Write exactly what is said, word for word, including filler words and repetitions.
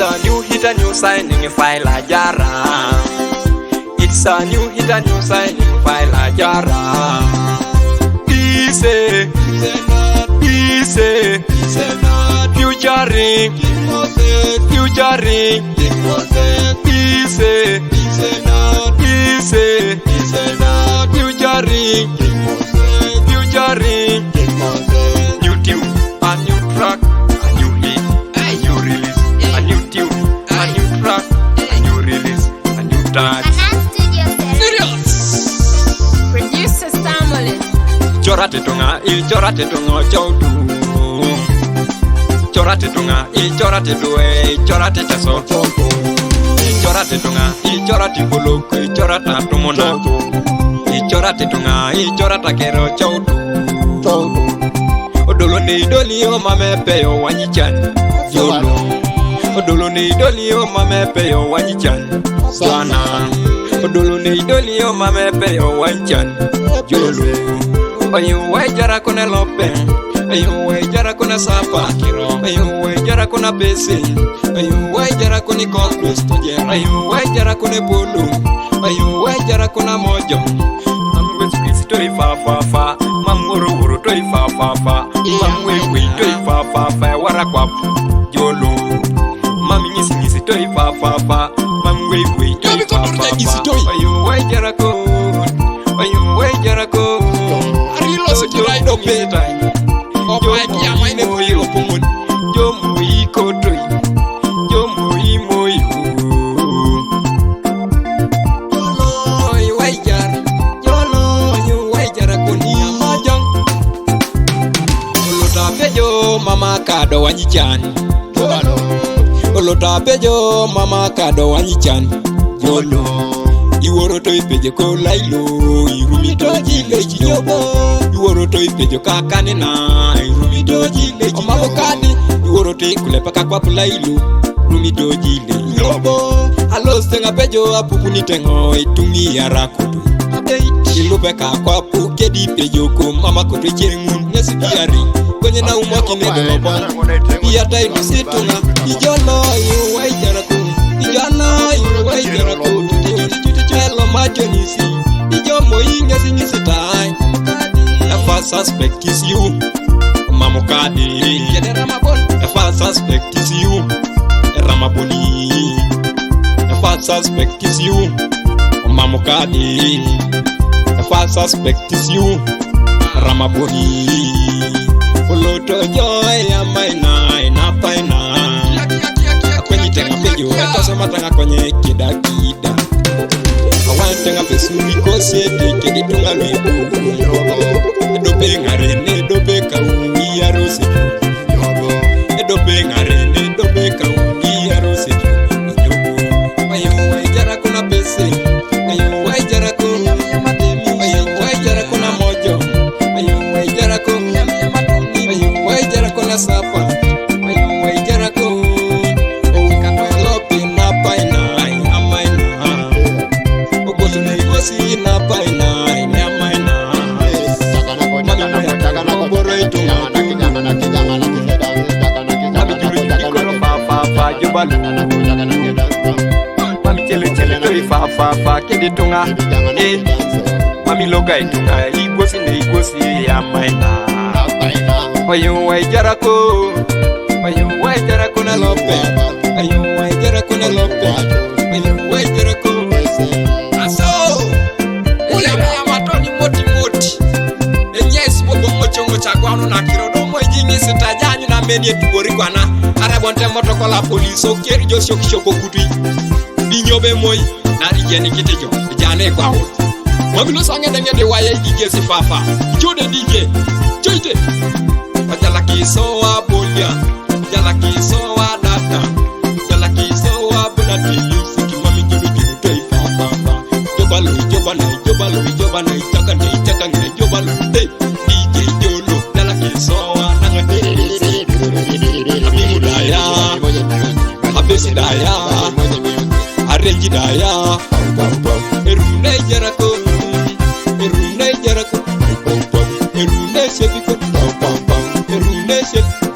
A new hit, a new signing, file a jara. It's a new hit, a new signing, file a jara. Easy, easy, futuring, futuring, easy, easy, futuring, futuring. New tune, a new track, a new hit, a new release, a new tune, a new track, a new release, a new touch. Serious. Producer Stamole. Chora tetunga, i chora tetunga chautu. Chora tetunga, i chora tetue, i chora tetaso. I chora tetunga, i chora tibuluk, i chora tatumuna. I chora tetunga, i chora takero chautu. Odolo ne idoli o mame peyo wanyichan. Jolo. Odolo ne idoli o mame peyo wanyichan. Jana. Odolo ne idoli o mame peyo wanyichan. Jolo. Oyu wai jara kone lope. Oyu wai jara kone sapa. Oyu wai jara kone besi. Ayu wai jara kuni koklus to jera. Ayu wai jara kuni pulu. Ayu wai jara kuna mojo. Mam wes kwis to ifa fa fa. Mam wuru wuru to ifa fa fa. Mam wei wei to ifa fa fa. Wara kwap. Jolo. Mam ngisi ngisi to ifa fa fa. Mam wei wei to ifa fa fa. Ayu wai jara ko. Ayu wai jara ko. Ari lo se jira ido pe. Opa ki ama ine mo yiro kumuni. Jomo ikotoi, jomo imoyo. Joloi waijar, joloi waijar kuni amajong. Oluta pejo mama kado wanyichan. Oluta pejo mama kado wanyichan. Jolo. Iworo to ipejo ko lailo, irumi to jile jiyobo. Iworo to ipejo kakanina, irumi to jile jiyobo. Omabo kadi, iworo to ikule paka kwa pulailu, rumi to jile yobo. Alos tenga pejo apupuni tengo, itumi yara kutu. Ilupe ka kwa pu kedi pejo ko mama kutu chengun, nesi diari. Kwenye na umwaki ne de lobon. Iya tai lusitunga. Ijolo, iwai jara Ijana iwai jara ko. Elo macho nisi. Ijo mo inge singi sitai. The first suspect is you. Mamukadi. Kede Ramabon. The first suspect is you. Ramaboni. The first suspect is you. Mamukadi. The first suspect is you. Ramaboni. Oloto joy amaina ina paina. Kwenye tenga pejo, etoso matanga kwenye kida kida. Awan tenga pesuri kose te kedi tunga lwe. Dope ngare ne dope kaungi arose. Edope ngare ne dope kaungi arose. Ayo wai jara kuna pese. Ayo wai jara kuna. Ayo wai jara kuna mojo. Ayo wai jara kuna. Ayo wai jara kuna sapa. Ayo wai jara kuna. Oka lopi na paina. Amaina. Ogosu na igosi na paina. Amaina. Mami chele chele to ifa fa fa kidi tunga. Eh. Mami loga itunga igosi ne igosi ya maina. Oyo wai jara ko. Oyo wai jara ko na lope. Oyo wai jara ko na lope. Oyo wai jara ko. Aso. Ule mama toni moti moti. Enyes bobo mocho mocha kwano na kirodo mo jingi sitajanyu na meni etuori kwana. Ara bonte moto kola police okeri jo shok shok okutui. Binyo be moi. Nari jeni kitijo. Jane kwa. Mami lo sange denge de waye D J si fafa. Chode D J. Choite. Ajala kisowa bolia. Jala kisowa dada. Jala kisowa bola de music. Mami julu julu de fa fa fa. Jobalo, jobalo, jobalo, jobalo, chakane, chakane, jobalo. Hey, D J Jolo. Jala kisowa nanga. Abi mudaya. Abesi daya. Arrange daya. Erune jarako. Erune jarako. Erune shebiko. Erune shebiko.